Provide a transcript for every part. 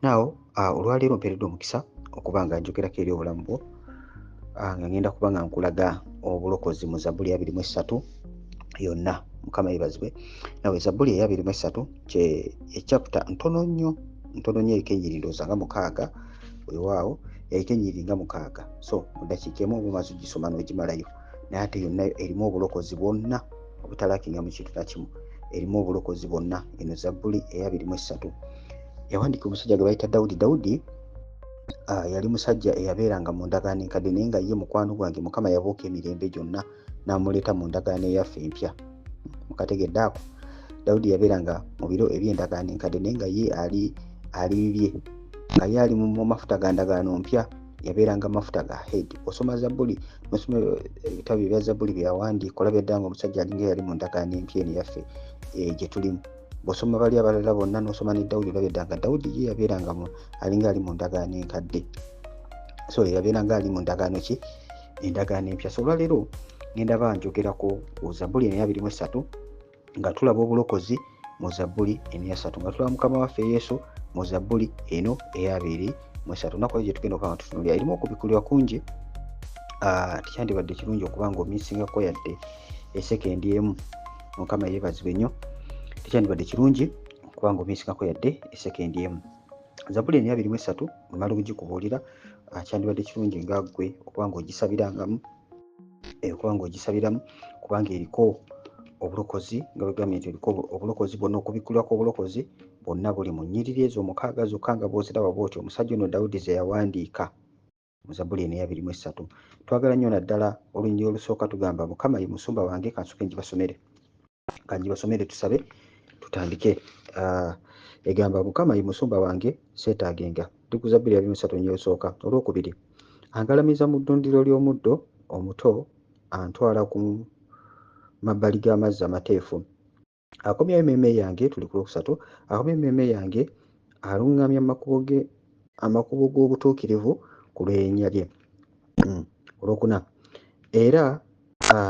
Now olwaleero mpeereddwa omukisa okuba nga njogerako eri obulamu bwo, nga ngenda kuba nga nkulaga obulokozi mu Zabbuli 23 yonna. Mukama yeebazibwe. Nawe Zabbuli eya 23 kye echapter ntono nnyo, ntono nnyo, eriko ennyiriri ndowooza nga 6. Weewaawo, eriko ennyiriri nga 6, so mu ddakiika emu oba omaze ogisoma n'ogimalayo, naye ate yonna erimu obulokozi bwonna obutalakinga mu kintu nakimu. Erimu obulokozi bwonna. Eno Zabbuli eya 23 yawandiika omusajja gwe bayita Dawudi. Dawudi yali musajja eyabeeranga mu ndagaano enkadde, naye nga ye mukwano gwange Mukama yabuuka emirembe gyonna n'amuleeta mu ndagaano eyaffe empya. Mukategedde ako? Dawudi yabeeranga mu biro eby'endagaano enkadde, naye nga ye ali bibye, nga ye ali mu mafuta ga ndagaano mpya. Yabeeranga mafuta ga head. Osoma Zabbuli, nosoma ebitabo ebya Zabbuli byeyawandiika, olabye ddala nga omusajja alinga eyali mu ndagaano empya eno eyaffe gye tulimu. Bw'osoma bali abalala bonna, n'osoma ne Dawudi, olabye ddala nga Dawudi ye yabeeranga alinga ali mu ndagaano enkadde, so yabeeranga ali mu ndagaano ki? Endagaano empya. So olwaleero ngenda ba njogerako ku Zabbuli eno eya 23, nga tulaba obulokozi mu Zabbuli eno eya 3, nga tulaba Mukama waffe Yesu mu Zabbuli eno eya 23. Olunaku lwo gye tugenda okuba nga tutunuulira erimu okubikkulirwa kungi. Tekyandibadde kirungi okuba nga omisingako yadde esekendi emu. Mukama yeebazibwe nnyo. Tekyandibadde kirungi okuba nga omisingako yadde esekendi emu. Zabbuli eno eya 23 bwemala okugikubuulira, kyandibadde kirungi nga ggwe okuba nga ogisabirangamu, okuba nga ogisabiramu, kubanga eriko obulokozi, nga bwe gambye nti eriko obulokozi bwonna. Okubikkulirwa kw'obulokozi bwonna buli mu nnyiriri ezo 6 zokka nga bw'oziraba bw'otyo, omusajja ono Dawudi ze yawandiika mu Zabbuli eno eya 23. Twagala nnyo naddala olunyiriri olusooka, tugamba, "Mukama ye musumba wange." Kansooke ngibasomere, kangibasomere, tusabe, tutandike. Egamba, "Mukama ye musumba wange, seetaagenga." Ndi ku Zabbuli 23 nnyo olusooka. Olwokubiri, "Angalamiza mu ddundiro ly'omuddo omuto, antwala ku mabbali g'amazzi amateefu, akomyawo emmeeme yange." Tuli ku lwokusatu. "Akomyawo emmeeme yange, aluŋŋamya makubo ge, amakubo g'obutuukirivu ku lw'erinnya lye." Olwokuna, "Era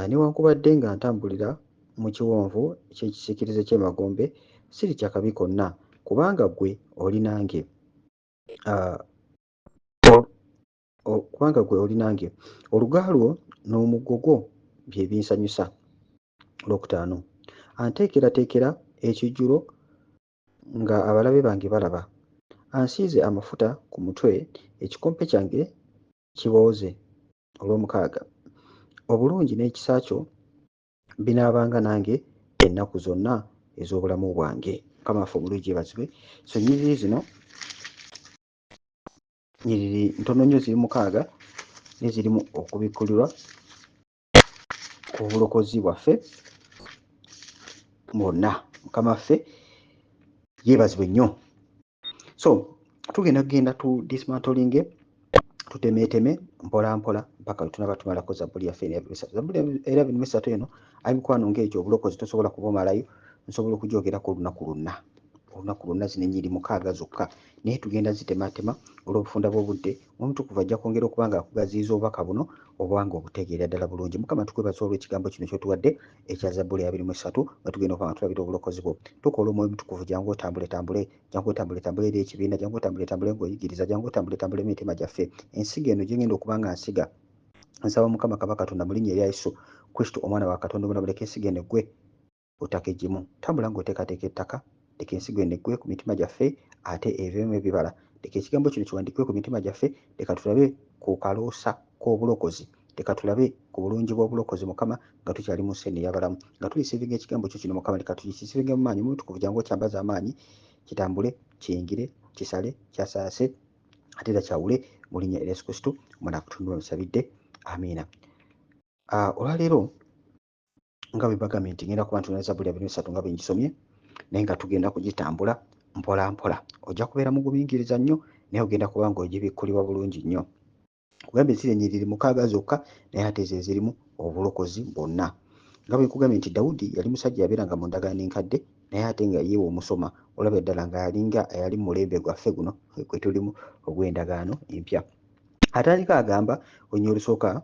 newankubadde nga ntambulira mu kiwonvu eky'ekisiikirize ky'emagombe, siritya kabi konna, kubanga ggwe oli nange. Kubanga ggwe oli nange, oluga lwo n'omuggo gwo bye binsanyusa." Olwokutaano, "Anteekerateekera ekijjulo nga abalabe bange balaba. Ansiize amafuta ku mutwe, ekikompe kyange kibooze." Olwomukaaga, "Obulungi n'ekisa kyo binaabanga nange ennaku zonna ez'obulamu bwange." Mukama waffe omulungi yeebazibwe. So nnyiriri zino nyiriri ntono nnyo, ziri 6, naye zirimu okubikkulirwa kw'obulokozi bwaffe bwonna. Mukama waffe yeebazibwe nnyo. So tugenda kugenda tu dismantlinge, tutemeeteme mpola mpola mpaka lwe tunaba tumalako Zabbuli yaffe eno 23. Zabbuli era 23 eno, ayi mikwano, ng'ekyo obulokozi tosobola kubumalayo. Nsobola okugyogerako olunaku lwonna, olunaku lwonna. Zino ennyiriri 6 zokka, naye tugenda zitematema olw'obufunda bw'obudde. Omutukuvu ajja kwongera okuba nga akugaziyiza obubaka buno oba nga obutegeera ddala bulungi. Mukama, tukwebaza olw'ekigambo kino ky'otuwadde ekya Zabbuli 23, nga tugenda okuba nga tulabira obulokozi bwo. Tukola Omwoyo Mutukuvu, jangu otambule tambule, jangu otambule tambule eri ekibiina, jangu otambule tambule ng'oyigiriza, jangu otambule tambule emitima gyaffe. Ensigo eno gyengenda okuba nga nsiga, nsaba Mukama Kaba Katonda, mu linnya erya Yesu Kristo, omwana wa Katonda omulamu, leka ensigo eno eggwe ku ttaka eggimu. Tambula ng'oteekateeka ettaka, leka ensigo eno eggwe ku mitima gyaffe ate eveemu ebibala. Leka ekigambo kino kiwandiikibwe ku mitima gyaffe. Leka tulabe ku kaloosa k'obulokozi, leka tulabe ku bulungi bw'obulokozi, Mukama, nga tukyali mu nsi eno ey'abalamu, nga tureceivinga ekigambo kyo kino. Mukama, leka tukireceeivinge mu maanyi. Omutukuvu, jangu okyambaze amaanyi, kitambule, kiyingire, kisale, kyasaase, ate era kyawule, mu linnya erya Yesu Kristo omwana wa Katonda nsabidde, amiina. Olwaleero nga bwe bagambye nti ngenda kuba ntunula Zabbuli 23 nga bwe ngisomye, naye nga tugenda kugitambula mpola mpola. Ojja kubeera mugumiikiriza nnyo, naye ogenda kuba ng'ogibikkulibwa bulungi nnyo. Kugambye ziri ennyiriri 6 zokka, naye ate ze zirimu obulokozi bwonna. Nga bwe nkugambye nti Dawudi yali musajja yabeeranga mu ndagaano enkadde, naye ate nga ye omusoma olaba ddala nga yalinga eyali mu mulembe gwaffe guno gwe tulimu ogw'endagaano empya. Atandika agamba olunyiriri olusooka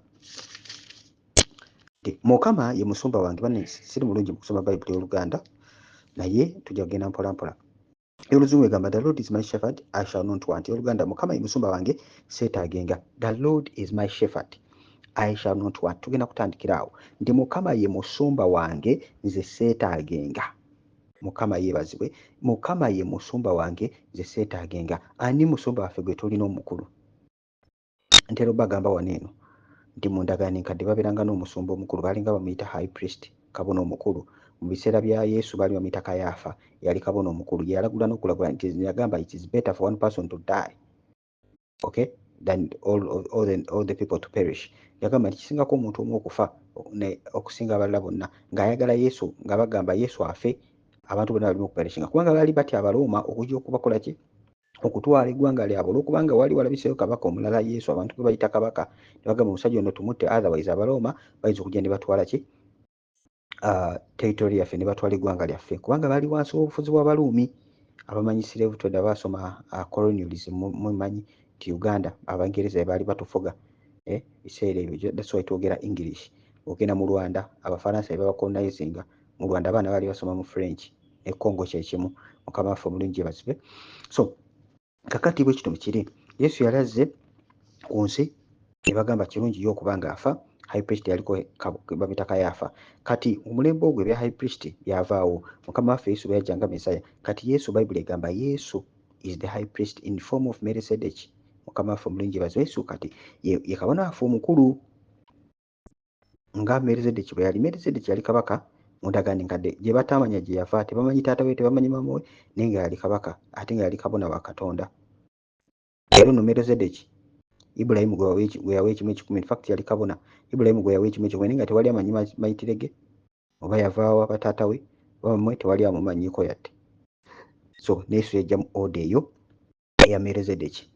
nti, "Mukama ye musumba wange." Banne, siri mulungi mu kusoma Bayibuli y'Oluganda, naye tujja kugenda mpola mpola. Oluzungu egamba, "The Lord is my shepherd, I shall not want." Oluganda, "Mukama ye musumba wange, seetaagenga." The Lord is my shepherd, I shall not want. Tugenda kutandikira awo nti Mukama ye musumba wange, nze seetaagenga. Mukama yeebazibwe. Mukama ye musumba wange, nze seetaagenga. Ani musumba waffe gwe tulina omukulu? Ntera obagamba wano eno nti mu ndagaano enkadde babeeranga n'omusumba omukulu, baalinga bamuyita high priest, kabona omukulu. Mu biseera bya Yesu baali bamuyita Kayaafa, yali kabona omukulu. Yalagula n'okulagula nti yagamba, "It is better for one person to die, okay, than all the people to perish." Yagamba nti kisingako omuntu omu okufa okusinga abalala bonna, ng'ayagala Yesu, nga bagamba Yesu afe abantu bonna balimu okuperishinga, kubanga baali batya Abalooma okujja okubakola ki? Okutwala eggwanga lyabwe, olwokubanga wali walabiseyo kabaka omulala, Yesu, abantu gwe bayita kabaka, ne bagamba omusajja ono tumutte, otherwise Abalooma bayinza okujja ne batwala ki? Territory yaffe, ne batwala eggwanga lyaffe, kubanga baali wansi w'obufuzi bw'Abaluumi. Abamanyi slave trade, abaasoma colonialism, mumanyi nti Uganda Abangereza baali batufuga biseera ebyo. That's why twogera English. Ogenda mu Rwanda, Abafalansa be babacolonizinga. Mu Rwanda abaana baali basoma mu French, ne Congo kyekimu. Mukama waffe omulungi yeebazibwe. So kakati bwe kito kiri, Yesu yali azze ku nsi ne bagamba kirungi ye okuba nga afa. High priest yaliko bamuyita Kayaafa. Kati omulembe ogwo ebya high priest byavaawo Mukama waffe Yesu bwe yajja nga Mesaya. Kati Yesu, Bayibuli egamba Yesu is the high priest in form of Melchizedek. Mukama waffe omulungi yeebazibwe. Yesu kati ye kabona waffe omukulu nga Melchizedek bwe yali. Melchizedek yali kabaka mu ndagaano enkadde gye bataamanya gye yava, tebamanyi taata we, tebamanyi maama we, naye nga yali kabaka ate nga yali kabona wa Katonda. Era ono Melchizedek, Ibulayimu gwe yawa ekimu ekikumi. In fact yali kabona Ibulayimu gwe yawa ekimu ekikumi, naye nga tewali amanyi mayitire ge, oba yavaawa bataata we oba bamwe, tewali amumanyiiko yadde. So ne Yesu yajja mu order eyo eya Melchizedek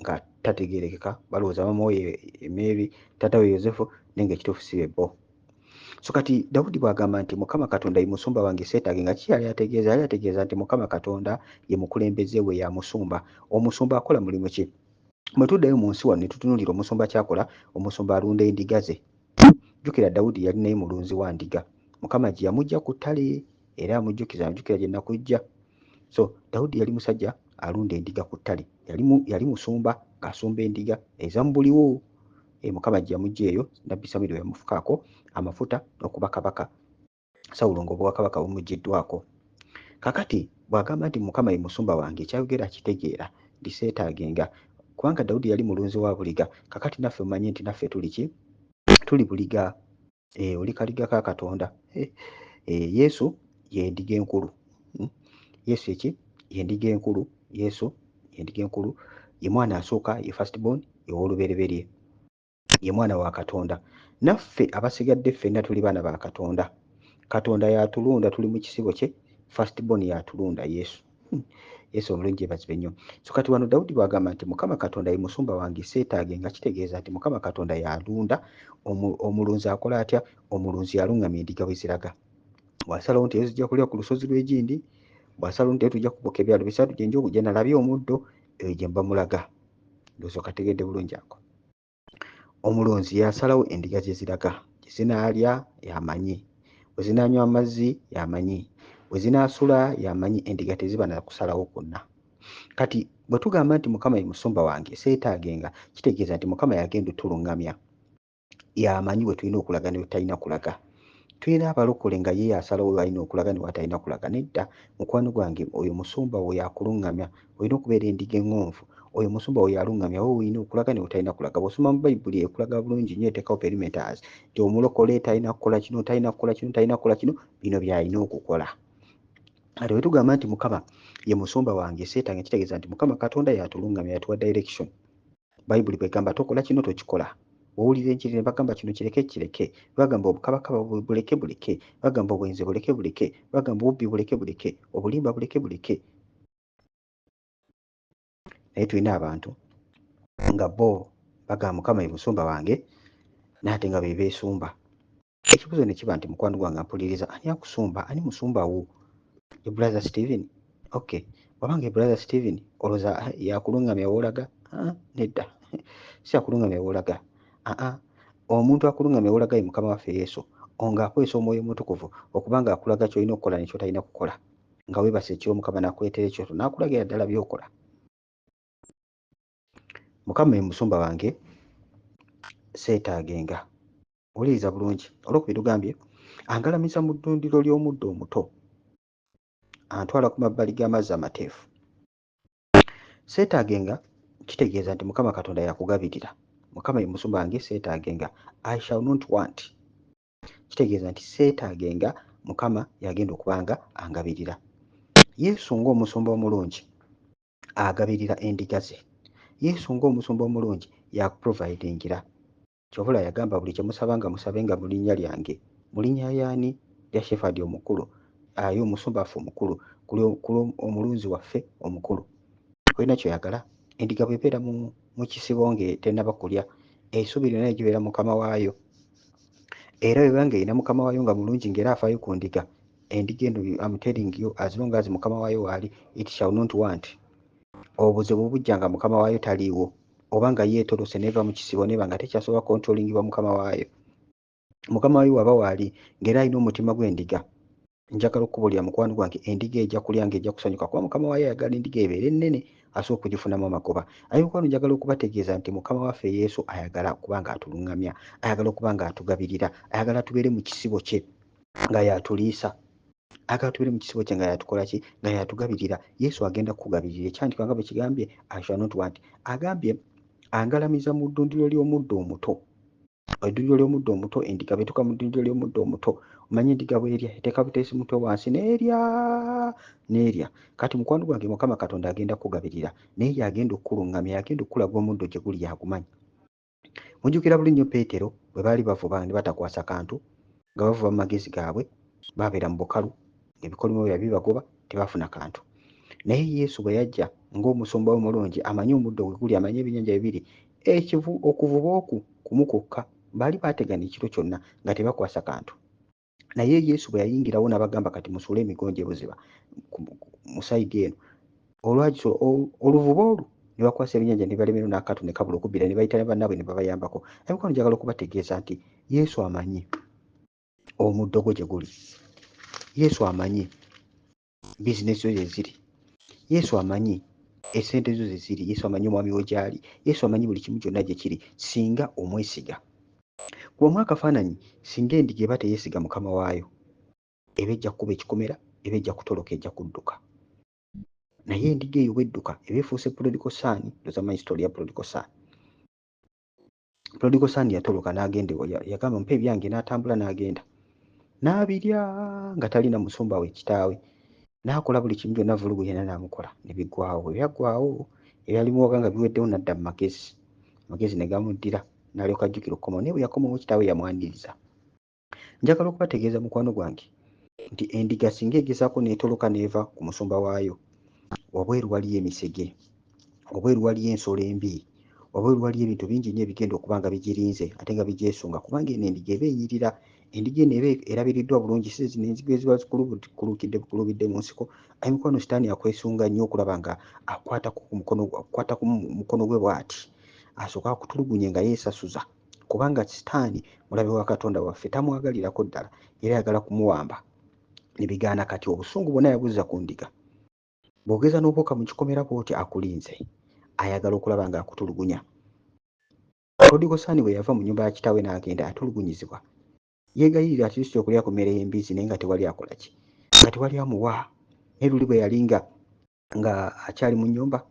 nga tategeerekeka, balowooza maama we ye Mary, taata we Yosefu, naye nga ekituufu si bebo. So kati Dawudi bw'agamba nti Mukama Katonda ye musumba wange, seetaage nga, ki yali ategeeza? Yali ategeeza nti Mukama Katonda ye mukulembeze we, yamusumba. Omusumba akola mulimu ki? Bwe tuddayo mu nsi wano ne tutunuulira omusumba ky'akola, omusumba alunda endiga ze. Jjukira Dawudi yali naye mulunzi wa ndiga. Mukama gye yamuggya ku ttale, era amujjukiza, amujjukira gye nakujja. So Dawudi yali musajja alunda endiga ku ttale, yali musumba ng'asumba endiga eza mu buliwo. Mukama gye yamuggya eyo, Nabbi Samwiri we yamufukaako amafuta okuba kabaka, Sawulo ng'obwakabaka bumuggiddwako. Kakati bw'agamba nti Mukama ye musumba wange, kyayogera akitegeera nti seetaagenga, kubanga Dawudi yali mulunzi wa buliga. Kakati naffe mumanye nti naffe tuli ki? Tuli buliga. Oli kaliga ka Katonda. Yesu ye ndiga enkulu. Yesu eki? Ye ndiga enkulu. Yesu ye ndiga enkulu, ye mwana asooka, ye first born, ye w'olubereberye, ye mwana wa Katonda. Naffe abasigadde ffenna tuli baana ba Katonda. Katonda yatulunda, tuli mu kisibo kye. First born yatulunda, Yesu. Yesu omulungi yeebazibwe nnyo. So kati wano Dawudi bw'agamba nti Mukama Katonda ye musumba wange, seetaage nga, kitegeeza nti Mukama Katonda yalunda. Omulunzi akola atya? Omulunzi yaluŋŋamya endiga bwe ziraga. Bw'asalawo nti zijja kulya ku lusozi lw'egindi, bw'asalawo nti tujja kubuka ebyalo bisatu gye nja gye nalabye omuddo, eyo gye mba mulaga. Ndowooza okategedde bulungi ako. Omulunzi yasalawo endiga gye ziraga, gye zinaalya y'amanyi, bwe zinaanywa amazzi y'amanyi, bwe zinaasula y'amanyi. Endiga teziba na kusalawo kwonna. Kati bwe tugamba nti Mukama ye musumba wange, seetaagenga, kitegeeza nti Mukama yagenda otuluŋŋamya, y'amanyi we tulina okulaga ne we tutalina kulaga. Tulina abalokole nga ye yasalawo walina okulaga ne watalina kulaga. Nedda, mukwano gwange, oyo musumba wo yakuluŋŋamya. Olina okubeera endiga eŋŋonvu. Oyo musumba wo yaluŋŋamya wo olina okulaga ne wotalina kulaga. Bw'osoma mu Bayibuli ekulaga bulungi nnyo, eteekawo perimeters nti omulokole talina kukola kino, talina kukola kino, talina kukola kino, bino by'alina okukola. Kati bwe tugamba nti Mukama ye musumba wange, seetaaga, kitegeeza nti Mukama Katonda yatuluŋŋamya, yatuwa direction. Bayibuli bwegamba tokola kino, tokikola. Bw'owulira enjiri ne bagamba kino kireke, kireke. Bagamba obukabakaba buleke, buleke. Bagamba obwenzi buleke, buleke. Bagamba obubbi buleke, buleke. Obulimba buleke, buleke. Naye tulina abantu nga bo bagamba Mukama ye musumba wange, naye ate nga be beesumba. Ekibuuzo ne kiba nti, mukwano gwange ampuliriza, ani akusumba? Ani musumba wo? Ye Brother Steven? Okay, bw'abanga ye Brother Steven, olowooza yakuluŋŋamya w'olaga? Nedda, si akuluŋŋamya w'olaga. Aa, omuntu akuluŋŋamya w'olaga ye Mukama waffe Yesu, ng'akozesa Omwoyo Omutukuvu okuba nga akulaga ky'olina okukola ne ky'otalina kukola. Nga weebase ekiro Mukama n'akuleetera ekyoto n'akulagira ddala by'okola. Mukama ye musumba wange, seetaagenga. Wuliriza bulungi. Olwokubiri lugambye, angalamiza mu ddundiro ly'omuddo omuto, antwala ku mabbali g'amazzi amateefu. Seetaagenga kitegeeza nti Mukama Katonda yakugabirira. Mukama ye musumba wange, seetaagenga. I shall not want. Kitegeeza nti seetaagenga, Mukama yagenda okuba nga angabirira. Yesu ng'omusumba omulungi agabirira endiga ze. Yesu ng'omusumba omulungi yakuprovidingira. Ky'oba yagamba buli kye musabanga musabenga mu linnya lyange. Mu linnya ly'ani? Lya Shepherd omukulu, aye omusumba waffe omukulu, ku omulunzi waffe omukulu. Olina ky'oyagala? Endiga bw'ebeera mu kisibo ng'etennaba kulya, essubi lyonna libeera mukama waayo. Era bw'eba ng'erina mukama waayo nga mulungi ng'era afaayo ku ndiga, endiga eno, I'm telling you, as long as mukama waayo waali, it shall not want. Obuzibu bujja nga mukama waayo taliiwo, oba nga yeetolose n'eva mu kisibo n'eba nga tekyasobola controllingibwa mukama waayo. Mukama waayo bw'aba waali ng'era alina omutima gw'endiga, njagala okukubuulira mukwano gwange, endiga ejja kulya ng'ejja kusanyuka kuba mukama waayo ayagala endiga ebeere ennene asobola okugifunamu amagoba. Aye mukwano, njagala okubategeeza nti mukama waffe Yesu ayagala okuba ng'atuluŋŋamya, ayagala okuba ng'atugabirira, ayagala tubeere mu kisibo kye nga y'atuliisa. Ayagala tubeere mu kisibo kye nga y'atukola ki? Nga y'atugabirira. Yesu agenda kukugabirira. Ekyawandiikibwa nga bwe kigambye, I shall not want. Agambye angalamiza mu ddundiro ly'omuddo omuto. Eddundiro ly'omuddo omuto, endiga bw'etuuka mu ddundiro ly'omuddo omuto, omanyi endiga bw'erya, eteeka buteesi mutwe wansi n'erya n'erya. Kati mukwano gwange, Mukama Katonda agenda kukugabirira, naye y'agenda okukuluŋŋamya, y'agenda okukulaga omuddo gye guli, y'agumanyi. Mujjukira bulungi nnyo Peetero bwe baali bavuba ne batakwasa kantu, nga bavuba mu magezi gaabwe, baabeera mu bukalu, ebikolimo byabwe bibagoba, tebaafuna kantu. Naye Yesu bwe yajja ng'omusumba omulungi, amanyi omuddo we guli, amanyi ebyennyanja bwe biri, ekivu okuvuba oku kumu kwokka, baali baategana ekiro kyonna nga tebakwasa kantu. Naye Yesu bwe yayingirawo n'abagamba kati musuule emigonjo ebuziba mu side eno, olwagisula oluvuba olwo ne bakwasa ebyennyanja ne balemererwa n'akaato ne kabula okubbira, ne bayita ne bannaabwe ne babayambako. Aye mukwano, njagala okubategeeza nti Yesu amanyi omuddo gwo gye guli. Yesu amanyi bizinesi zo gye ziri. Yesu amanyi essente zo ze ziri. Yesu amanyi omwami wo gy'ali. Yesu amanyi buli kimu kyonna gye kiri singa omwesiga. Kubamu akafaananyi, singa endiga eba teyeesiga mukama waayo, eba ejja kkuba ekikomera, eba ejja kutoloka, ejja kudduka. Naye endiga eyo bw'edduka eba efuuse prodigal son. Ndowooza mumanyi story ya prodigal son. Prodigal son yatoloka n'agenda, yagamba mpa ebyange, n'atambula n'agenda. N'abirya nga talina musumba we kitaawe. N'akola buli kimu kyonna, vulugu yenna n'amukola ne biggwaawo. Bwe byaggwaawo ebyalimu nga biweddewo, n'adda mu magezi. Amagezi ne gamuddira n'alyoka ajjukira okukomawo, naye bwe yakomawo kitaawe yamwaniriza. Njagala okubategeeza mukwano gwange nti endiga singa egezaako n'etoloka n'eva ku musumba waayo, wabweru waliyo emisege, wabweru waliyo ensolo embi, wabweru waliyo ebintu bingi nnyo ebigenda okuba nga bigirinze ate nga bigyesunga, kubanga eno endiga eba enyirira. Endiga eno eba erabiriddwa bulungi, si zino enzigo eziba zikuluubidde bukuluubidde mu nsiko. Aye mukwano, sitaani akwesunga nnyo okulaba nga akwatako ku mukono, akwata ku mukono gwe bw'ati, asooke akutulugunye nga yeesasuza, kubanga sitaani mulabe wa Katonda waffe, tamwagalirako ddala, era ayagala kumuwamba ne bigaana. Kati obusungu bwonna yabuzza ku ndiga. Bw'ogeza n'obuuka mu kikomera bw'oti, akulinze, ayagala okulaba ng'akutulugunya. Prodigal son bwe yava mu nnyumba ya kitaawe n'agenda atulugunyizibwa, yeegayirira at least okulya ku mmere y'embizzi, naye nga tewali akola ki, nga tewali amuwa. Naye luli bwe yali nga akyali mu nnyumba,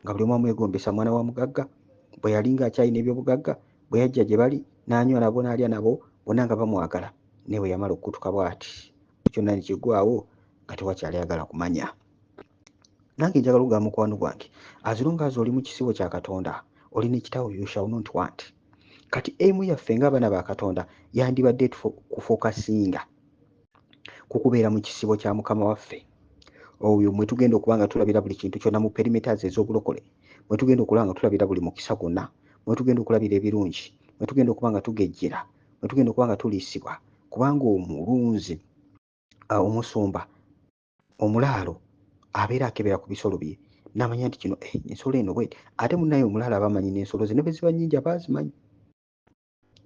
nga buli omu amwegombesa, mwana wa mugagga, bwe yali nga akyalina ebyobugagga, bwe yajja gye bali n'anywa nabo n'alya nabo, bonna nga bamwagala. Naye bwe yamala okukutuka bw'ati, kyonna ne kiggwaawo nga tewakyali ayagala kumanya. Nange njagala okugamba mukwano gwange, as long as oli mu kisibo kya Katonda, oli ne kitaawo, you shall not want. Kati aim yaffe ng'abaana ba Katonda yandibadde kufocusinga ku kubeera mu kisibo kya Mukama waffe oyo, mwe tugenda okuba nga tulabira buli kintu kyonna mu perimeters ez'obulokole, mwe tugenda okulaba nga tulabira buli mukisa gwonna, mwe tugenda okulabira ebirungi, mwe tugenda okuba nga tugejjera, mwe tugenda okuba nga tuliisibwa, kubanga omulunzi, omusumba omulaalo abeera akebera ku bisolo bye n'amanya nti kino ensolo eno bweti. Ate munnaye omulaalo aba amanyi n'ensolo ze, ne bwe ziba nnyingi aba azimanyi.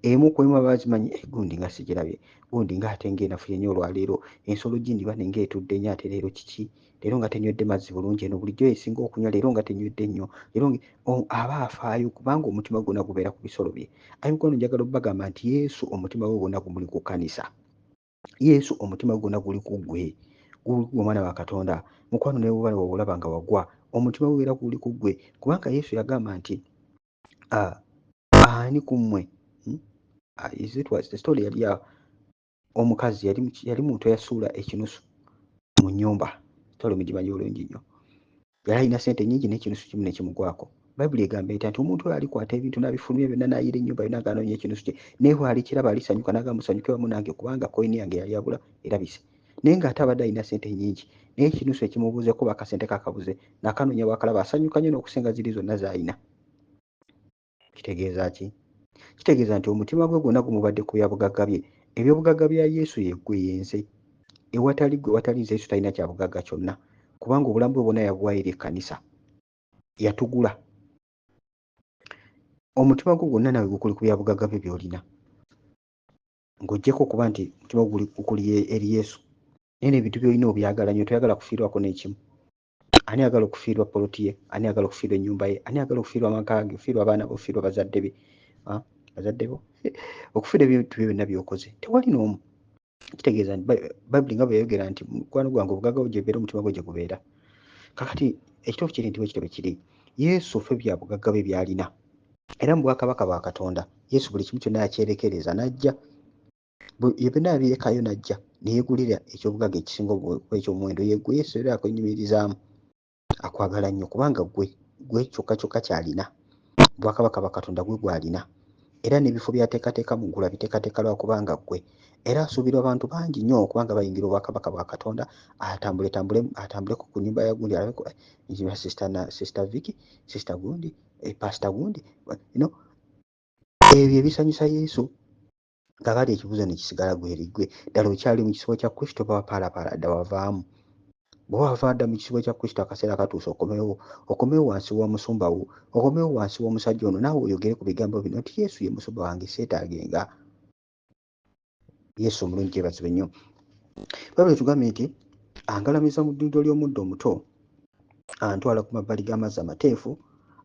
Emu ku emu aba azimanyi, gundi nga sigirabye, gundi ng'ate ng'enafuye nnyo olwaleero, ensolo gindi bane ng'etudde nnyo ate leero kiki, leero nga tenywedde mazzi bulungi, eno bulijjo esinga okunywa leero nga tenywedde nnyo, leero aba afaayo kubanga omutima gwonna gubeera ku bisolo bye. Ayi mukwano, njagala obbagamba nti Yesu omutima gwe gwonna gumuli ku kkanisa. Yesu omutima gwe gwonna guli ku ggwe, guli ku omwana wa Katonda. Mukwano, ne bw'oba olaba nga wagwa, omutima gwe era guli ku ggwe, kubanga Yesu yagamba nti ani ku mmwe, it was the story yali ya omukazi, yali muntu eyasuula ekinusu mu nnyumba. Story mugimanyi bulungi nnyo. Yali alina ssente nnyingi n'ekinusu kimu ne kimugwako. Bayibuli egamba etya? Nti omuntu oyo alikwata ebintu n'abifulumya byonna n'ayiira ennyumba yonna ng'anoonya ekinusu kye, naye bw'alikiraba alisanyuka n'agamba, musanyuke wamu nange kubanga koyini yange yali abula erabise. Naye ng'ate abadde alina ssente nnyingi, naye ekinusu ekimubuzeeko oba akasente kakabuze n'akanoonya, bw'akalaba asanyuka nnyo n'okusinga ziri zonna z'alina. Kitegeeza ki? Kitegeeza nti omutima gwe gwonna gumubadde ku byabugagga bye. Ebyobugagga bya Yesu ye ggwe, ye nze. Ewatali ggwe, ewatali nze, Yesu talina kyabugagga kyonna, kubanga obulamu bwe bwonna yabuwaayo eri ekkanisa, yatugula. Omutima gwo gwonna nawe gukuli ku byabugagga byo by'olina, ng'oggyeko okuba nti omutima gwo gukuli eri Yesu, naye n'ebintu by'olina obyagala nnyo, toyagala kufiirwako n'ekimu. Ani ayagala okufiirwa poloti ye? Ani ayagala okufiirwa ennyumba ye? Ani ayagala okufiirwa amaka ge, okufiirwa abaana be, okufiirwa bazadde be, bazadde bo, okufiirwa ebintu byo byonna by'okoze? Tewali n'omu. Kitegeeza nti Bayibuli nga bwe yayogera nti mukwano gwange, obugagga bwo gye bubeera, omutima gwo gye gubeera. Kakati ekituufu kiri nti bwe kityo bwe kiri. Yesu ffe bya bugagga bwe by'alina, era mu bwakabaka bwa Katonda Yesu buli kimu kyonna yakyerekereza n'ajja, ye byonna yabirekayo n'ajja ne yeegulira ekyobugagga ekisinga okuba eky'omuwendo. Ye ggwe. Yesu era akwenyumiririzaamu, akwagala nnyo kubanga ggwe, ggwe kyokka kyokka ky'alina. Obwakabaka bwa Katonda gwe gw'alina, era n'ebifo by'ateekateeka mu ggulu abiteekateeka lwakubanga ggwe. Era asuubirwa abantu bangi nnyo okubanga bayingira obwakabaka bwa Katonda. Atambule tambule, atambuleko ku nnyumba ya gundi, alabeko sister na sister Vicky, sister gundi, pastor gundi, ebyo ebisanyusa Yesu. Kaakati ekibuuzo ne kisigala gweri ggwe, ddala okyali mu kisibo kya Kristo oba wapaalapaala dda wavaamu? Bw'oba wava dda mu kisibo kya Kristo, akaseera katuuse okomewo, okomewo wansi wa musumba wo, okomewo wansi w'omusajja ono, naawe oyogere ku bigambo bino nti Yesu ye musumba wange, seetaagenga. Yesu omulungi yeebazibwe nnyo. Bayibuli etugambye nti angalamiza mu ddundiro ly'omuddo omuto, antwala ku mabbali g'amazzi amateefu,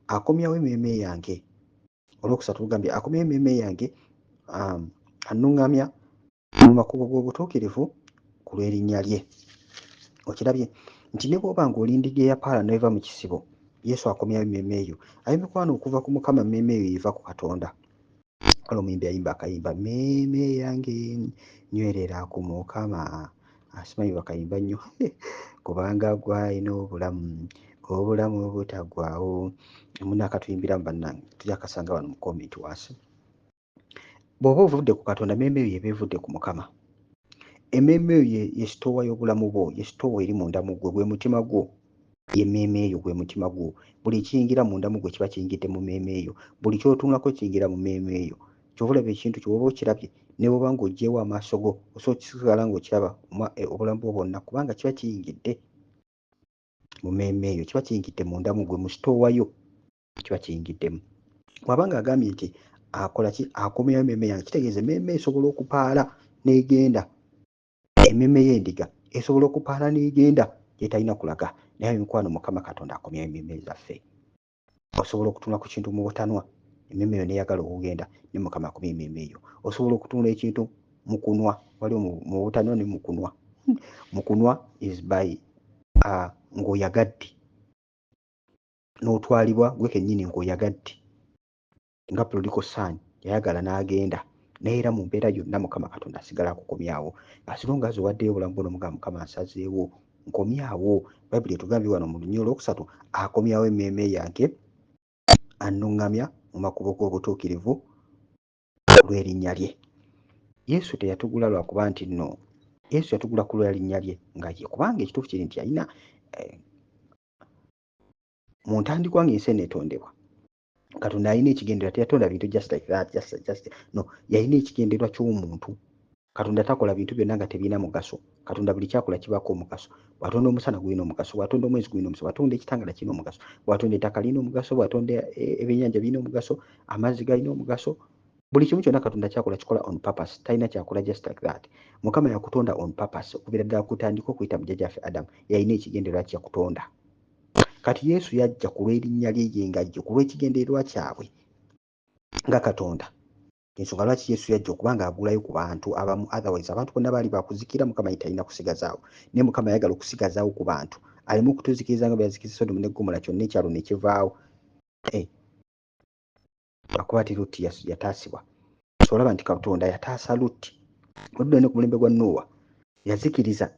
akomyawo emmeeme yange. Olwokusatu lugambye akomyawo emmeeme yange, annuŋŋamya mu makubo g'obutuukirivu ku lw'erinnya lye. Okirabye nti ne bw'oba ng'oli ndiga eyapaala n'eva mu kisibo, Yesu akomyawo emmeeme eyo. Ayi mikwano, okuva ku Mukama mmeeme eyo eva ku Katonda. Waliwo omuyimbi ayimba akayimba, mmeeme yange nywerera ku Mukama. Simanyi bakayimba nnyo, kubanga gw'alina obulamu, obulamu obutaggwaawo. Munaakatuyimbiramu bannange, tujja kasanga wano mu comment wansi. Bw'oba ovudde ku Katonda, emmeeme eyo eba evudde ku Mukama. Emmeeme eyo ye sitoowa y'obulamu bwo, ye sitoowa eri munda mu ggwe, gwe mutima gwo. Ye mmeeme eyo gwe mutima gwo. Buli ekiyingira munda mu ggwe kiba kiyingidde mu mmeeme eyo. Buli ky'otunulako kiyingira mu mmeeme eyo. Ky'ova olaba ekintu kyo bw'oba okirabye, ne bw'oba ng'oggyeewo amaaso go, osobola okusigala ng'okiraba obulamu bwo bwonna, kubanga kiba kiyingidde mu mmeeme eyo, kiba kiyingidde munda mu ggwe, mu sitoowa yo kiba kiyingiddemu. Bw'aba ng'agambye nti akola ki? Akomyawo emmeeme yange, kitegeeza emmeeme esobola okupaala n'egenda. Emmeeme y'endiga esobola okupaala n'egenda gy'etalina kulaga. Naye mikwano, Mukama Katonda akomyawo emmeeme zaffe. Osobola okutunula ku kintu mu butanwa, emmeeme eyo n'eyagala okugenda, ne Mukama akomya emmeeme eyo. Osobola okutunula ekintu mu kunwa, waliwo mu butanwa ne mu kunwa. Mu kunwa is by ng'oyagadde n'otwalibwa gwe kennyini ng'oyagadde, nga prodigal son yayagala n'agenda. Naye era mu mbeera yonna Mukama Katonda asigala akukomyawo as long as owaddeyo obulamu bwo n'omugamba, Mukama nsazeewo, nkomyawo. Bayibuli etugambye wano mu lunyiriri olwokusatu, akomyawo emmeeme yange, annuŋŋamya mu makubo g'obutuukirivu olw'erinnya lye. Yesu teyatugula lwakuba nti nno Yesu yatugula ku lwa linnya lye nga ye, kubanga ekituufu kiri nti yalina mu ntandikwa ng'ensi eno etondebwa, Katonda alina ekigendererwa. Teyatonda bintu just like that, just no, yalina ekigendererwa ky'omuntu. Katonda takola bintu byonna nga tebirina mugaso. Katonda buli kyakola kibaako omugaso. Bw'atonda omusana gulina omugaso, bw'atonda omwezi gulina omugaso, bw'atonda ekitangala kirina omugaso, bw'atonda ettaka lirina omugaso, bw'atonda ebyennyanja birina omugaso, amazzi galina omugaso. Buli kimu kyonna Katonda kyakola kikola on purpose, talina kyakola just like that. Mukama yakutonda on purpose okuviira ddala kutandika okuyita mu jjajjaffe Adamu, yalina ekigendererwa kye yakutonda. Kati Yesu yajja ku lw'erinnya lye ye ng'ajja ku lw'ekigendererwa kyabwe nga Katonda. Ensonga lwaki Yesu yajja okuba ng'agulayo ku bantu abamu, otherwise abantu bonna baali bakuzikira. Mukama ye talina kusigazaawo, naye Mukama yayagala okusigazaawo ku bantu aleme okutuzikiriza nga bwe yazikiriza Sodomu ne Ggomola, kyonna ekyalo ne kivaawo. Lwakuba ati Lutti yataasibwa. So olaba nti Katonda yataasa Lutti. Oludda ne ku mulembe gwa Nuuwa yazikiriza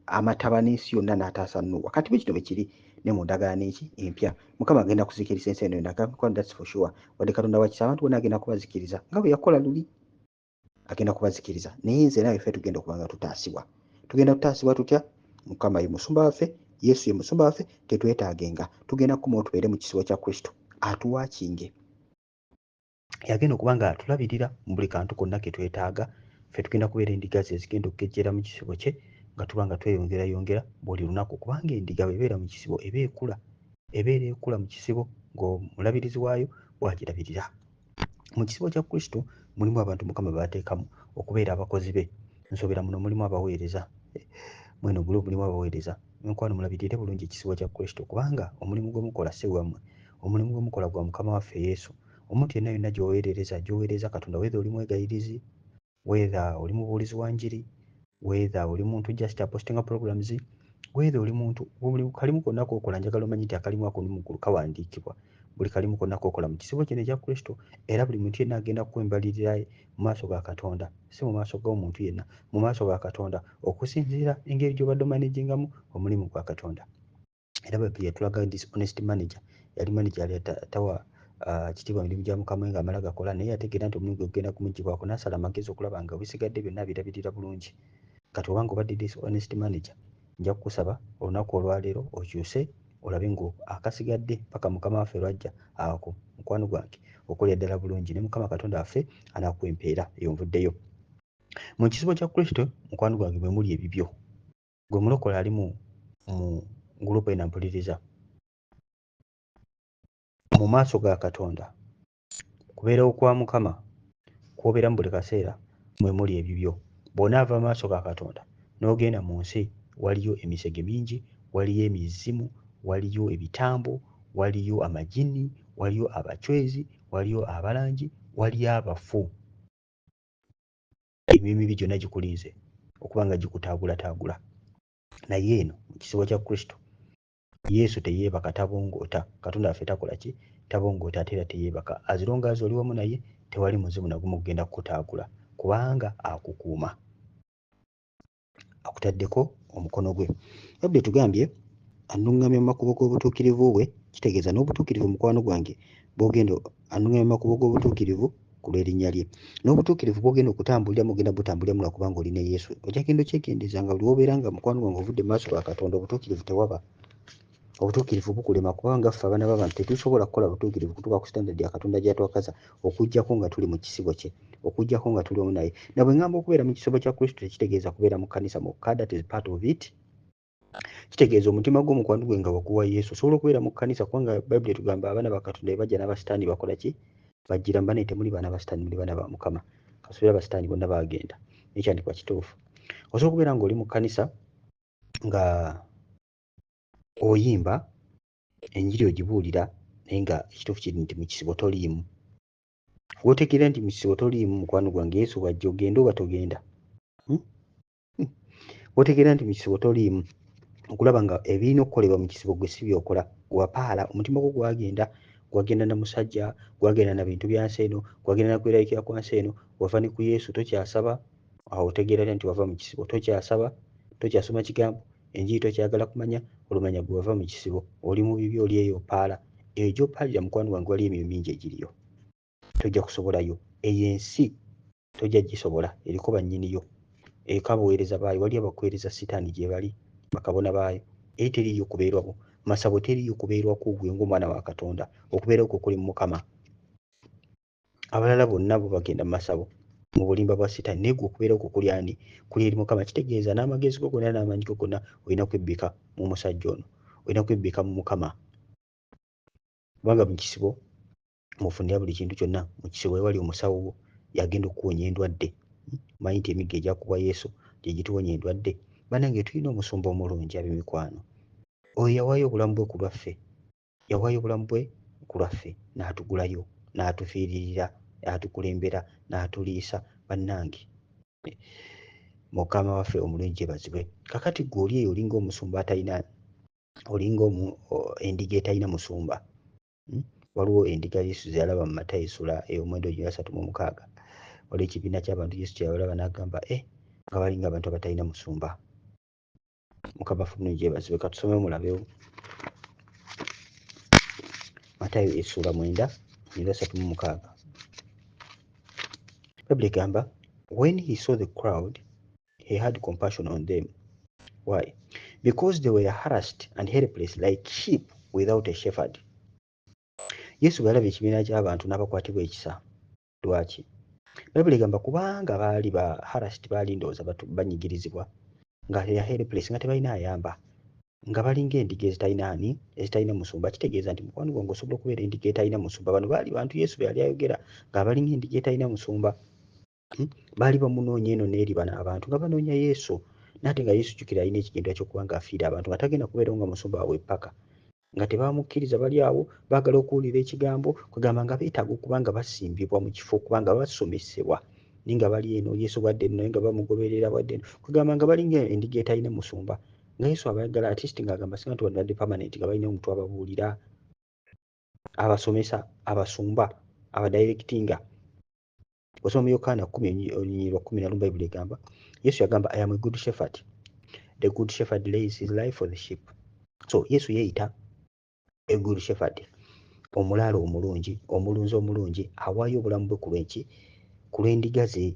amataba n'ensi yonna n'ataasa Nuuwa. Kati bwe kino bwe kiri ne mu ndagaano eki empya. Mukama agenda kuzikiriza ensi eno yonna, that's for sure. Wadde Katonda wakisa, abantu bonna agenda kubazikiriza nga bwe yakola luli, agenda kubazikiriza. Naye nze naawe ffe tugenda okuba nga tutaasibwa. Tugenda kutaasibwa tutya? Mukama ye musumba waffe, Yesu ye musumba waffe, tetwetaagenga. Tugenda kukomawo tubeere mu kisibo kya Kristo atuwakinge. Yagenda okuba nga atulabirira mu buli kantu konna ke twetaaga. Ffe tugenda kubeera endiga ze ezigenda okugejjera mu kisibo kye nga tuba nga tweyongerayongera buli lunaku, kubanga endiga bw'ebeera mu kisibo eba ekula, ebeera ekula mu kisibo ng'omulabirizi waayo bw'agirabirira. Mu kisibo kya Kristo mulimu abantu Mukama b'ateekamu okubeera abakozi be. Nsuubira muno mulimu abaweereza, mweno group mulimu abaweereza. Mikwano, mulabirire bulungi ekisibo kya Kristo, kubanga omulimu gwe mukola si gwammwe, omulimu gwe mukola gwa Mukama waffe Yesu. Omuntu yenna yonna gy'oweerereza, gy'oweereza Katonda, whether oli mwegayirizi, whether oli mubuulizi wa njiri, whether oli muntu just apostinga programs, whether oli muntu, buli kalimu konna k'okola, njagala omanye nti akalimu ako mu ggulu kawandiikibwa. Buli kalimu konna k'okola mu kisibo kino ekya Kristo, era buli muntu yenna agenda kukuwa embalirira ye mu maaso ga Katonda, si mu maaso g'omuntu yenna, mu maaso ga Katonda, okusinziira engeri gy'obadde omanagingamu omulimu gwa Katonda. Era Bayibuli yatulaga dishonest manager, yali manager yali tawa kitiibwa mirimu gya Mukama we ng'amala gakola, naye yategeera nti omulimu gwe gugenda kumuggyibwako, n'asala amagezi okulaba nga ebisigadde byonna abirabirira bulungi. Kati obanga obadde dishonest manager, nja kukusaba olunaku olwaleero okyuse olabe ng'akasigadde paka Mukama waffe lw'ajja ako, mukwano gwange, okolera ddala bulungi, ne Mukama Katonda waffe anaakuwa empeera eyo nvuddeyo. Mu kisibo kya Kristo, mukwano gwange, mwe muli ebibyo. Gwe mulokole ali mu gurupu eno ampuliriza, mu maaso ga Katonda, kubeerawo kwa Mukama kw'obeeramu buli kaseera, mwe muli ebibyo. Bw'onaava mu maaso ga Katonda n'ogenda mu nsi, waliyo emisege mingi, waliyo emizimu, waliyo ebitambo, waliyo amajini, waliyo abacwezi, waliyo abalangi, waliyo abafu. Emyoyo emibi gyonna gikulinze okuba nga gikutaagulataagula. Naye eno mu kisibo kya Kristo, Yesu teyeebaka, tabongoota. Katonda waffe takola ki? Tabongoota ate era teyeebaka. As long as oli wamu naye, tewali muzimu na gumu gugenda kukutaagula, kubanga akukuuma, akutaddeko omukono gwe. Bayibuli etugambye annuŋŋamya mu makubo g'obutuukirivu bwe, kitegeeza n'obutuukirivu, mukwano gwange, bw'ogenda annuŋŋamya mu makubo g'obutuukirivu ku lw'erinnya lye. N'obutuukirivu bw'ogenda okutambuliramu, ogenda butambuliramu lwa kubanga oli ne Yesu. Ojja genda okyegendereza nga buli w'obeera nga mukwano gwange ovudde mu maaso ga Katonda, obutuukirivu tewaba. Obutuukirivu bukulema, kubanga ffe abaana b'abantu tetusobola kukola butuukirivu kutuuka ku standard ya Katonda gy'atwakaza okuggyako nga tuli mu kisibo kye, okuggyako nga tuli wamu naye. Na bwe ŋŋamba okubeera mu kisibo kya Kristo, tekitegeeza kubeera mu kkanisa mwokka, that is part of it. Kitegeeza omutima gwo, mukwano gwe, nga waguwa Yesu. Osobola okubeera mu kkanisa, kubanga Bayibuli etugamba abaana ba Katonda bwe bajja n'abasitaani bakola ki? Bajjira mu bane. Temuli baana ba sitaani, muli baana ba Mukama. Kasuubira abasitaani bonna baagenda. Nekyandikwa kituufu. Osobola okubeera ng'oli mu kkanisa nga oyimba enjiri ogibuulira, naye nga ekituufu kiri nti mu kisibo toliimu. W'otegeera nti mu kisibo toliimu, mukwano gwange, Yesu bw'ajja ogenda oba togenda? W'otegeera nti mu kisibo toliimu, okulaba nga ebirina okukolebwa mu kisibo gwe si by'okola, wapaala, omutima gwo gwagenda, gwagenda na musajja, gwagenda na bintu bya nsi eno, gwagenda na kweraliikirira kwa nsi eno, wava ne ku Yesu, tokyasaba, awo otegeera otya nti wava mu kisibo? Tokyasaba, tokyasoma kigambo, enjiri tokyayagala kumanya, olumanya gwe wava mu kisibo, oli mu bibi, oli eyo opaala. Eyo gy'opaalira, mukwano gwange, waliyo emyoyo mingi egiriyo. Tojja kusobolayo. Eyo ensi tojja gisobola, eriko bannyiniyo, eriko abaweereza baayo, waliyo abakuweereza sitaani gye bali, bakabona baayo. Eri teriiyo kubeerwako, masabo teriiyo kubeerwako gwe ng'omwana wa Katonda, okubeerawo kwo kuli mu Mukama. Abalala bonna bo bagenda mu masabo mu bulimba bwa sitaani, naye gwe okubeerawo kwo kuli ani? Kuli eri Mukama. Kitegeeza n'amagezi go gonna n'amaanyi go gonna olina kwebbika mu musajja ono, olina kwebbika mu Mukama. Kubanga mu kisibo mw'ofunira buli kintu kyonna, mu kisibo we wali omusawo wo, Yagenda okukuwonya endwadde. Manyi nti emiggo egyakubwa Yesu gye gituwonya endwadde. Bannange, tulina omusumba omulungi, ab'emikwano. Oyo yawaayo obulamu bwe ku lwaffe, yawaayo obulamu bwe ku lwaffe, n'atugulayo, n'atufiiririra, n'atukulembera, n'atuliisa. Bannange, Mukama waffe omulungi gyebazibwe. Kakati gwe oli eyo olinga omusumba atalina, olinga endiga etalina musumba. Waliwo endiga Yesu ze yalaba mu Matayo essula ey'omwenda ogyo 36. Waliwo ekibiina ky'abantu Yesu kye yalaba n'agamba, nga balinga abantu abatalina musumba. Mukama waffe omulungi gyebazibwe. Katusome mulabewo Matayo essula 9:36. Bayibuli egamba, when he saw the crowd, he had compassion on them. Why? Because they were harassed and helpless like sheep without a shepherd. Yesu bwe yalaba ekibiina ky'abantu n'abakwatibwa ekisa. Lwaki? Bayibuli egamba kubanga baali ba harassed, baali ndowooza banyigirizibwa, nga ya helpless, nga tebalina ayamba, nga balinga endiga ezitalina ani, ezitalina musumba. Kitegeeza nti mukwano gwange osobola okubeera endiga etalina musumba. Bano baali bantu Yesu be yali ayogera nga balinga endiga etalina musumba. Baali bamunoonya eno n'eri, bano abantu nga banoonya Yesu, naate nga Yesu, jjukira, alina ekigendera ky'okuba nga afiira abantu, nga tagenda kubeerawo nga musumba waabwe paka nga tebamukkiriza. Bali awo baagala okuwulira ekigambo, kwegamba nga beetaaga okuba nga basimbibwa mu kifo, okuba nga basomesebwa, naye nga bali eno Yesu bwadde eno, naye nga bamugoberera bwadde eno, kwegamba nga balinga endiga etalina musumba, nga Yesu abayagala at least ng'agamba singa nti badde permanent, nga balina omuntu ababuulira, abasomesa, abasumba, abadirectinga. Osoma mu Yokaana 10:11, Bayibuli egamba, Yesu yagamba, "I am a good shepherd. The good shepherd lays his life for the sheep." So Yesu yeeyita a good shepherd, omulaalo omulungi, omulunzi omulungi awaayo obulamu bwe ku lw'enki? Ku lw'endiga ze.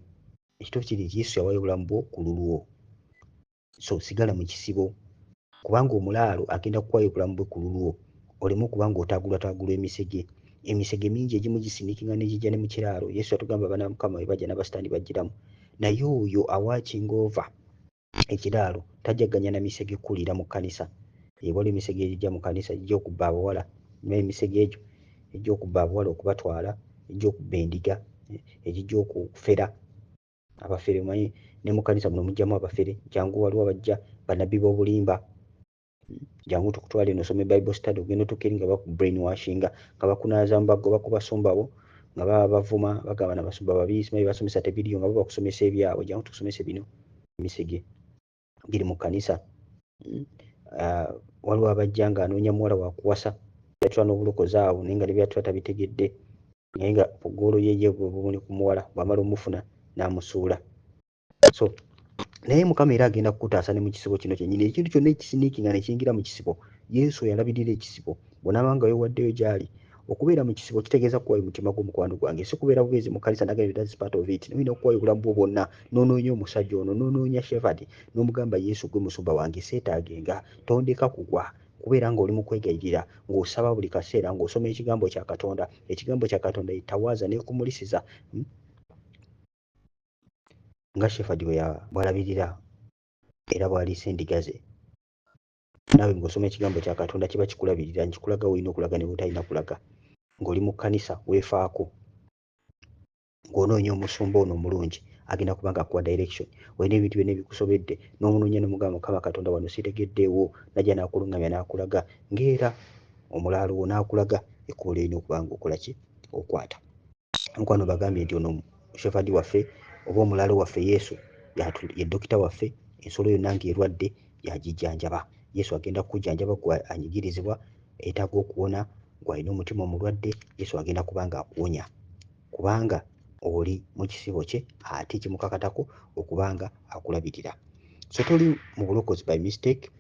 Ekituufu kiri nti Yesu yawaayo obulamu bwo ku lulwo. So sigala mu kisibo, kubanga omulaalo agenda kuwaayo obulamu bwe ku lulwo, oleme okuba nga otaagulwataagulwa emisege. Emisege mingi, egimu gisiniikinga ne gijja ne mu kiraalo. Yesu yatugamba bana Mukama bwe bajja n'abasitaani bajjiramu, naye oyo awatchinga over ekiraalo tajja kuganya na misege kukulira mu kkanisa. Waliwo emisege egijja mu kkanisa, gijja okubba abawala. Emisege egyo ejja okubba abawala okubatwala, ejja okubba endiga, egijja okufera abafere. Omanyi ne mu kkanisa muno mujjamu abafere. Jangu, waliwo abajja bannabbi b'obulimba, jangu tukutwale eno osome Bible study. Ogenda otuuka eri nga bakubrainwashinga, nga bakunaaza mubagoba ku basumba bo, nga baba bavuma, bagamba nabasumba babi, simanyi basomesa tebiriyo, nga bo bakusomesa ebyabwe. Jangu tukusomese bino. Emisege giri mu kkanisa. Waliwo abajja nga anoonya muwala wakuwasa, yatula n'obulokozi awo, naye nga nebyatula tabitegedde, naye nga goal ye ye bumuli ku muwala. Bw'amala omufuna n'amusuula. So naye Mukama era agenda kukutaasa ne mu kisibo kino kyennyini. Ekintu kyonna ekisiniikinga ne kiyingira mu kisibo, Yesu yalabirira ekisibo. Bw'onaaba nga weewaddeyo gy'ali, okubeera mu kisibo kitegeeza kuwaayo mutima gwo, mukwano gwange, si kubeera bubeezi mu kkanisa. Nagambye that's part of it. Olina okuwaayo obulamu bwo bwonna n'onoonya omusajja ono, n'onoonya shepherd, n'omugamba, "Yesu, gwe musumba wange, seetaagenga, tondeka kugwa." Kubeera ng'oli mu kwegayirira, ng'osaba buli kaseera, ng'osoma ekigambo kya Katonda. Ekigambo kya Katonda etawaaza n'ekumulisiza, Nga shepherd bw'alabirira era bw'aliisa endiga ze, naawe ng'osoma ekigambo kya Katonda kiba kikulabirira, nkikulaga w'olina okulaga ne w'otalina kulaga. Ng'oli mu kkanisa weefaako, ng'onoonya omusumba ono omulungi agenda kuba nga akuwa direction. Olina ebintu byonna ebikusobedde n'omunoonya n'omugamba, "Mukama Katonda, wano sitegeddeewo." Najja n'akuluŋŋamya n'akulaga, ng'era omulaalo wo n'akulaga ekkubo ly'olina okuba ng'okola ki, okwata. Mukwano, bagambye nti ono shepherd waffe oba omulaalo waffe Yesu ye dokita waffe. Ensolo yonna ng'erwadde yagijjanjaba. Yesu agenda kukujjanjaba gwe anyigirizibwa, yeetaaga okuwona, gwe alina omutima omulwadde. Yesu agenda kuba nga akuwonya, kubanga oli mu kisibo kye, ate kimukakatako okuba nga akulabirira. So toli mu bulokozi by mistake,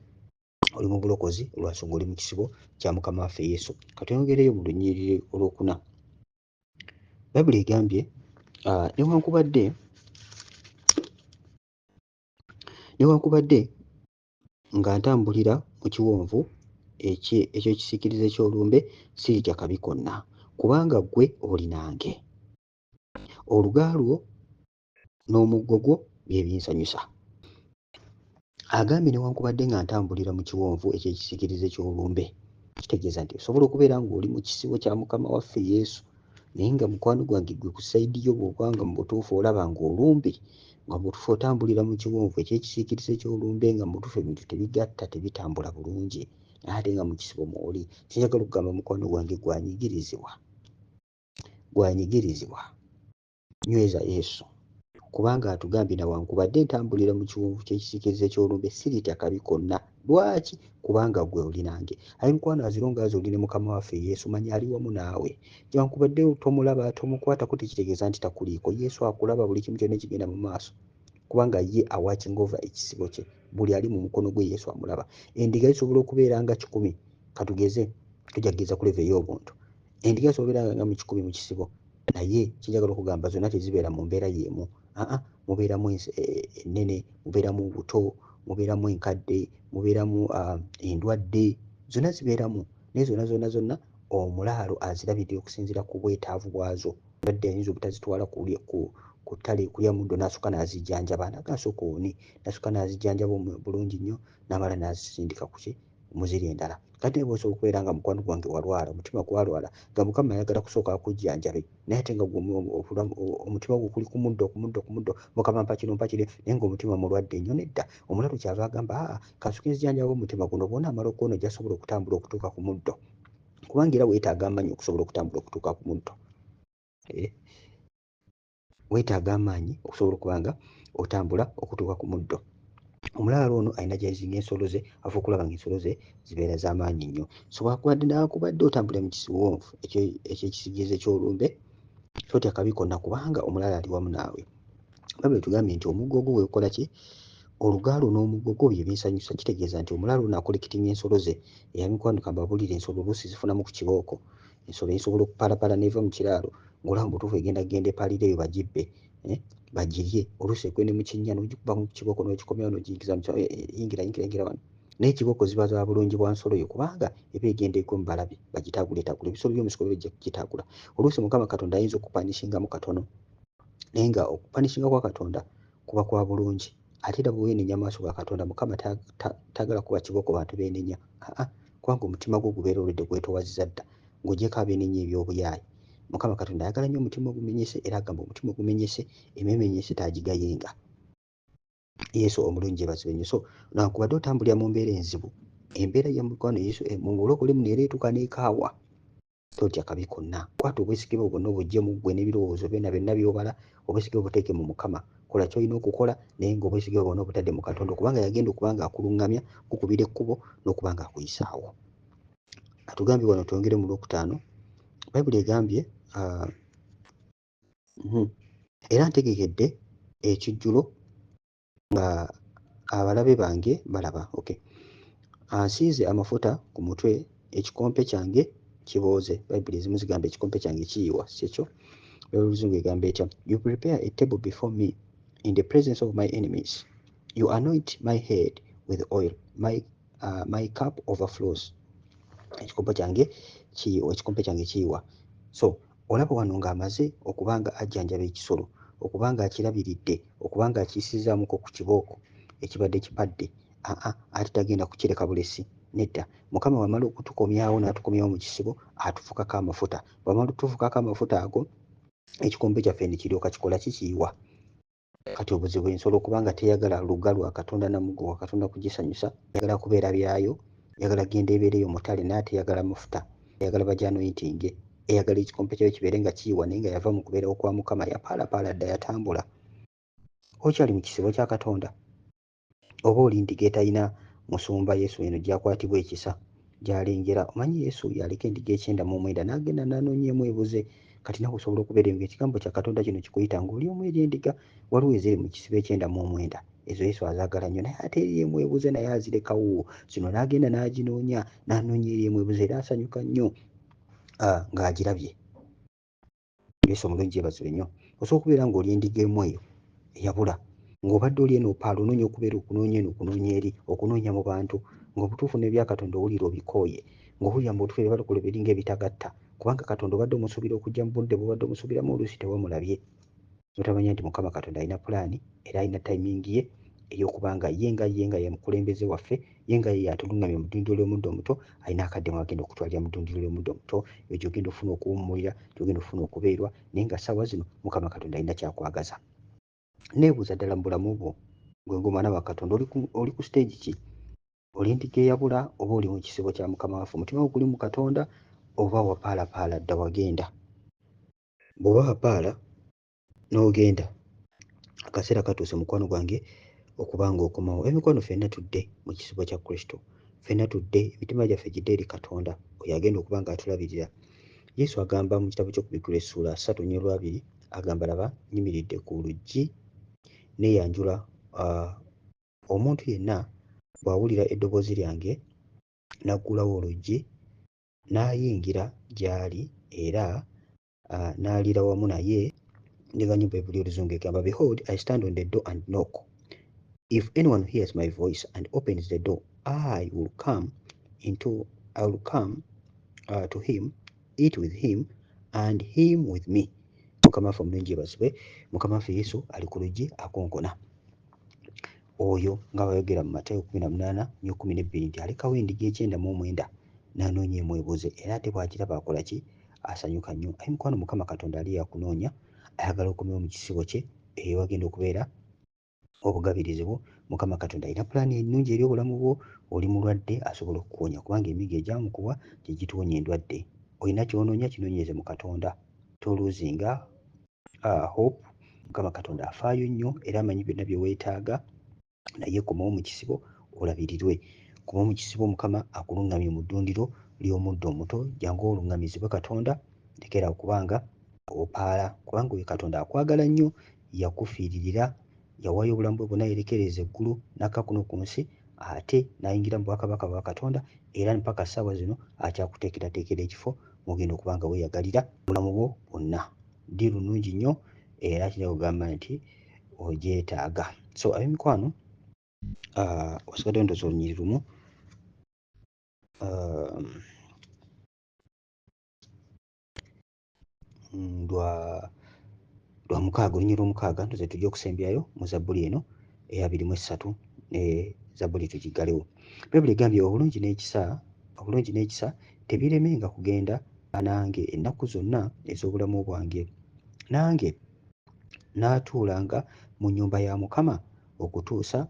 oli mu bulokozi lwa nsonga oli mu kisibo kya Mukama waffe Yesu. Katweyongereyo mu lunyiriri olwokuna. Bayibuli egambye, newankubadde nga ntambulira mu kiwonvu eky'ekisiikirize ky'olumbe, siritya kabi konna, kubanga ggwe oli nange. Oluga lwo n'omuggo gwo bye binsanyusa. Agambye, newankubadde nga ntambulira mu kiwonvu eky'ekisiikirize ky'olumbe. Kitegeeza nti osobola okubeera ng'oli mu kisibo kya Mukama waffe Yesu. Naye nga mukwano gwange gwe ku side yo bw'oba nga mu butuufu olaba ng'olumbe, nga mu butuufu otambulira mu kiwonvu eky'ekisiikirize ky'olumbe, nga mu butuufu ebintu tebigatta, tebitambula bulungi, naye ate nga mu kisibo mw'oli. Kye njagala okugamba mukwano gwange gwanyigirizibwa, gwanyigirizibwa, nyweza Yesu. Kubanga atugambye nawankubadde ntambulira mu kiwonvu ky'ekisiikirize ky'olumbe siritya kabi konna. Lwaki? Kubanga ggwe oli nange. Ayi mukwano as long as oli ne Mukama waffe Yesu manya ali wamu naawe. Newankubadde tomulaba, tomukwatako tekitegeeza nti takuliiko. Yesu akulaba buli kimu kyonna ekigenda mu maaso kubanga ye awatching over ekisibo kye. Buli ali mu mukono gwe Yesu amulaba. Endiga zisobola okubeera nga 100 katugeze tujja kugeza ku level ey'obuntu. Endiga zisobola okubeera nga mu 100 mu kisibo naye kye njagala okugamba zonna tezibeera mu mbeera y'emu. Aa mubeeramu ennene, mubeeramu obuto, mubeeramu enkadde, mubeeramu endwadde, zonna zibeeramu naye zonna zonna zonna omulaalo azirabirira okusinziira ku bwetaavu bwazo. Endwadde ayinza obutazitwala ku ttale kulya muddo n'asooka n'azijjanjaba n'agamba sooka owone, n'asooka n'azijjanjaba bulungi nnyo n'amala n'azisindika ku ki mu ziri endala. Kati naye bw'osobola okubeera nga mukwano gwange walwala, omutima gwalwala nga Mukama ayagala kusooka akujjanjabe naye ate nga gwe omutima gwo guli ku muddo ku muddo ku muddo, Mukama mpa kino mpa kiri naye ng'omutima mulwadde nnyo. Nedda, omulaalo kyava agamba aa kansooke nzijanjabe omutima guno bw'onaamala okuwona ojja kusobola okutambula okutuuka ku muddo kubanga era weetaaga amaanyi okusobola okutambula okutuuka ku muddo. Eh, weetaaga amaanyi okusobola okuba nga otambula okutuuka ku muddo. Omulaalo ono alina gy'azinga ensolo ze afuba okulaba ng'ensolo ze zibeera za maanyi nnyo. So bw'akubadde newankubadde otambulira mu kisiwonvu eky'ekisiikirize ky'olumbe totya kabi konna kubanga omulaalo ali wamu naawe. Bayibuli etugambye nti omuggo gwo bwe gukola ki? Olugaalo n'omuggo gwo bye binsanyusa. Kitegeeza nti omulaalo ono acollectinga ensolo ze. Era mikwano ka mbabuulire ensolo oluusi zifunamu ku kibooko. Ensolo esobola okupaalapala n'eva mu kiraalo ng'olaba mu butuufu egenda kugenda epaalire eyo bagibbe, eh, bagirye. Oluusi egwe ne mu kinnya n'ogikuba mu kibooko n'ogikomyawo n'ogiyingiza mu yingira yingira yingira wano. Naye kibooko ziba za bulungi bwa nsolo yo kubanga eba egenda egwe mu balabe bagitaaguleetaagule. Ebisolo by'omu nsiko bijja kugitaagula. Oluusi Mukama Katonda ayinza okupunishingamu katono naye nga okupunishinga kwa Katonda kuba kwa bulungi. Ate era bwe weenenya mu maaso ga Katonda Mukama taagala kuba kibooko bantu beenenya. Aa kubanga omutima gwo gubeera already gwetoowazizza dda ng'oggyeko abeenenya eby'obuyaaye. Mukama Katonda ayagala nnyo omutima ogumenyese era agamba omutima ogumenyese emmeeme emenyese taagigayenga. Yesu omulungi yeebazibwe nnyo. So newankubadde otambulira mu mbeera enzibu, embeera ya mukwano Yesu mu bulokole muno era etuuka n'ekaawa, totya kabi konna. Kwata obwesige bwo bwonna obuggye mu ggwe n'ebirowoozo byonna byonna by'obala, obwesige bwo buteeke mu Mukama. Kola ky'olina okukola naye ng'obwesige bwo bwonna obutadde mu Katonda kubanga yagenda okuba ng'akuluŋŋamya, okukubira ekkubo n'okuba ng'akuyisaawo. Atugambye wano twongere mu Lwokutaano, Bayibuli egambye era ntegekedde ekijjulo nga abalabe bange balaba. Okay. Ansiize amafuta ku mutwe, ekikompe kyange kibooze. Bayibuli ezimu zigamba ekikompe kyange kiyiwa, si ekyo? Bayibuli Oluzungu egamba etya? You prepare a table before me in the presence of my enemies. You anoint my head with oil. My cup overflows. Ekikompe kyange kiyiwa, ekikompe kyange kiyiwa. So olaba wano ng'amaze okuba nga ajjanjaba ekisolo, okuba nga akirabiridde, okuba nga akiyisizaamuko ku kibooko ekibadde kipadde. Aa ate tagenda kukireka bulesi. Nedda, Mukama bw'amala okutukomyawo n'atukomyawo mu kisibo atufukako amafuta. Bw'amala otufukako amafuta ago, ekikompe kyaffe ne kiryoka kikola kikiyiwa. Kati obuzibu ensolo kubanga teyagala luga lwa Katonda na muggo gwa Katonda kugisanyusa, eyagala kubeera byayo, eyagala kugenda ebeere eyo mu ttale naye ate eyagala mafuta, eyagala bagyanointinge, eyagala ekikompe kyayo kibeere nga kiyiwa naye nga yava mu kubeerawo kwa Mukama, yapaalapaala dda yatambula. Okyali mu kisibo kya Katonda? Oba oli ndiga etalina musumba Yesu eno gy'akwatibwa ekisa, gy'alengera. Omanyi Yesu yaleka endiga 99 n'agenda n'anoonya emu ebuze. Kati naawe osobola okubeera eyo ng'ekigambo kya Katonda kino kikuyita ng'oli omu eri endiga. Waliwo eziri mu kisibo 99, ezo Yesu azaagala nnyo naye ate eri emu ebuze naye azirekawo. Zino n'agenda n'aginoonya, n'anoonya eri emu ebuze era asanyuka nnyo ng'agirabye. Yesu omulungi yeebazibwe nnyo. Osobola okubeera ng'oli endiga emu eyo eyabula, ng'obadde oli eno opaala onoonya okubeera okunoonya eno okunoonya eri, okunoonya mu bantu, ng'obutuufu n'ebya Katonda owulira obikooye, ng'owulira mu butuufu ebyabalokole biringa ebitagatta, kubanga Katonda obadde omusuubira okujja mu budde bw'obadde omusuubiramu oluusi tewamulabye. N'otamanya nti Mukama Katonda alina pulaani era alina timing ye ey'okuba nga ye nga ye nga ye mukulembeze waffe, ye nga ye yatuluŋŋamya mu ddundiro ly'omuddo omuto, alina akadde mw'agenda okutwalira mu ddundiro ly'omuddo omuto, eyo gy'ogenda okufuna okuwummulira, gy'ogenda okufuna okubeerwa, naye nga ssaawa zino Mukama Katonda alina ky'akwagaza. Neebuuza ddala mu bulamu bwo, gwe ng'omwana wa Katonda oli ku stage ki? Oli ndiga eyabula oba oli mu kisibo kya Mukama waffe? Omutima gwo guli mu Katonda oba wapaalapaala dda wagenda? Bw'oba wapaala n'ogenda, akaseera katuuse mukwano gwange okuba ng'okomawo. Emikwano ffenna tudde mu kisibo kya Kristo. Ffenna tudde, emitima gyaffe gidde eri Katonda oyo agenda okuba ng'atulabirira. Yesu agamba mu kitabo ky'Okubikkulirwa essuula ssatu olunyiriri lw'abiri agamba, laba nnyimiridde ku luggi neeyanjula omuntu yenna bw'awulira eddoboozi lyange n'aggulawo oluggi n'ayingira gy'ali era n'aliira wamu naye. Njagala nnyo Bayibuli y'Oluzungu egamba, behold, I stand on the door and knock. If anyone hears my voice and opens the door, I will come to him, eat with him and him with me. Mukama waffe omulungi yeebazibwe. Mukama waffe Yesu ali ku luggi akonkona. Oyo nga bw'ayogera mu Matayo 18:12 nti alekawo endiga 99 n'anoonya emu ebuze, era ate bw'agiraba akola ki? Asanyuka nnyo. Ayi mukwano, Mukama Katonda ali yakunoonya, ayagala okomewo mu kisibo kye eyo wagenda okubeera obugabirizi bwo. Mukama Katonda alina pulaani ennungi eri obulamu bwo. Oli mulwadde, asobola okukuwonya kubanga emigo egyamukubwa gye gituwonya endwadde. Olina ky'onoonya, kinoonyereze mu Katonda. Toluuzinga hope. Mukama Katonda afaayo nnyo era amanyi byonna bye weetaaga, naye komawo mu kisibo olabirirwe. Komawo mu kisibo Mukama akuluŋŋamye mu ddundiro ly'omuddo omuto. Jangu oluŋŋamizibwe Katonda, lekera okubanga opaala, kubanga oyo Katonda akwagala nnyo, yakufiiririra, yawaayo obulamu bwe bwonna, yerekereza eggulu n'akka kuno ku nsi ate n'ayingira mu bwakabaka bwa Katonda, era mpaka ssaawa zino akyakuteekerateekera ekifo mw'ogenda okuba nga weeyagalira obulamu bwo bwonna. Ddiiru nnungi nnyo era kijja kugamba nti ogyetaaga. So ab'emikwano, wasigaddeyo ndowooza olunyiriri lumu lwa mukaaga, olunyiriri lw'omukaaga ndowooza tujja okusembyayo mu zabbuli eno eya 23 ne zabbuli tugiggalewo. Bayibuli egambye obulungi n'ekisa tebiremenga kugenda nange ennaku zonna ez'obulamu bwange, nange naatuulanga mu nnyumba ya Mukama okutuusa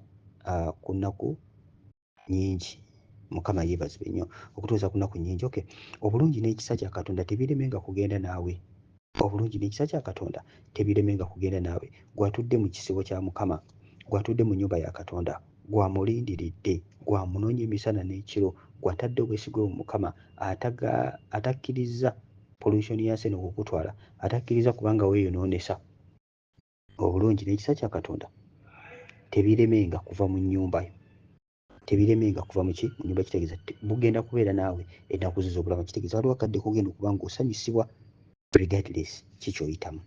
ku nnaku nnyingi. Mukama yeebazibwe nnyo okutuusa ku nnaku nnyingi. Okay, obulungi n'ekisa kya Katonda tebiremenga kugenda naawe. Obulungi n'ekisa kya Katonda tebiremenga kugenda naawe. Gw'atudde mu kisibo kya Mukama, gw'atudde mu nnyumba ya Katonda, gw'amulindiridde, gw'amunoonya emisana n'ekiro, gw'atadde obwesige bwe mu Mukama, atakkirizza pollution y'ensi eno okukutwala, atakkiriza kubanga weeyonoonesa. Obulungi n'ekisa kya Katonda tebiremenga kuva mu nnyumba yo. Tebiremenga kuva mu ki? Mu nnyumba. Kitegeeza bugenda kubeera naawe ennaku zo ez'obulamu. Kitegeeza waliwo akadde k'ogenda okuba ng'osanyusibwa regardless ki ky'oyitamu.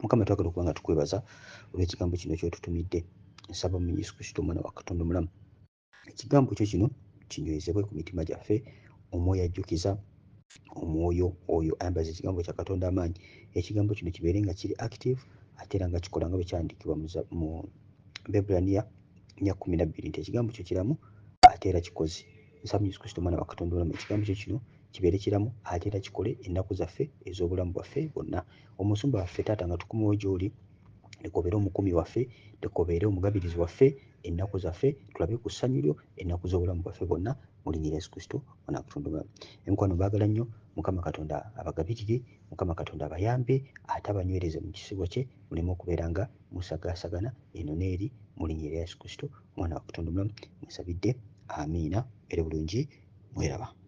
Mukama, twagala okuba nga tukwebaza olw'ekigambo kino ky'otutumidde. Nsaba mu Yesu Kristo omwana wa Katonda omulamu, ekigambo kyo kino kinywezebwe ku mitima gyaffe. Omwoyo ajjukiza, omwoyo oyo ayambaza ekigambo kya Katonda amaanyi, ekigambo kino kibeere nga kiri active ate era nga kikola nga bwe kyawandiikibwa mu Bebbulaniya 4:12 nti ekigambo kyo kiramu ate era kikozi. Nsaba Yesu Kristo omwana wa Katonda omulamu, ekigambo kyo kino kibeere kiramu ate era kikole ennaku zaffe ez'obulamu bwaffe bwonna. Omusumba waffe taata nga tukomewo gy'oli, leka obeere omukuumi waffe, leka obeere omugabirizi waffe ennaku zaffe, tulabe ku ssanyu lyo ennaku z'obulamu bwaffe bwonna mu linnya erya Yesu Kristo omwana wa Katonda omulamu. Emikwano mbaagala nnyo, Mukama Katonda abagabirire, Mukama Katonda abayambe ate abanywereze mu kisibo kye, muleme okubeera nga musagaasagana eno n'eri mu linnya erya Yesu Kristo omwana wa Katonda omulamu. Musabidde, amiina. Mubeere bulungi, mweraba.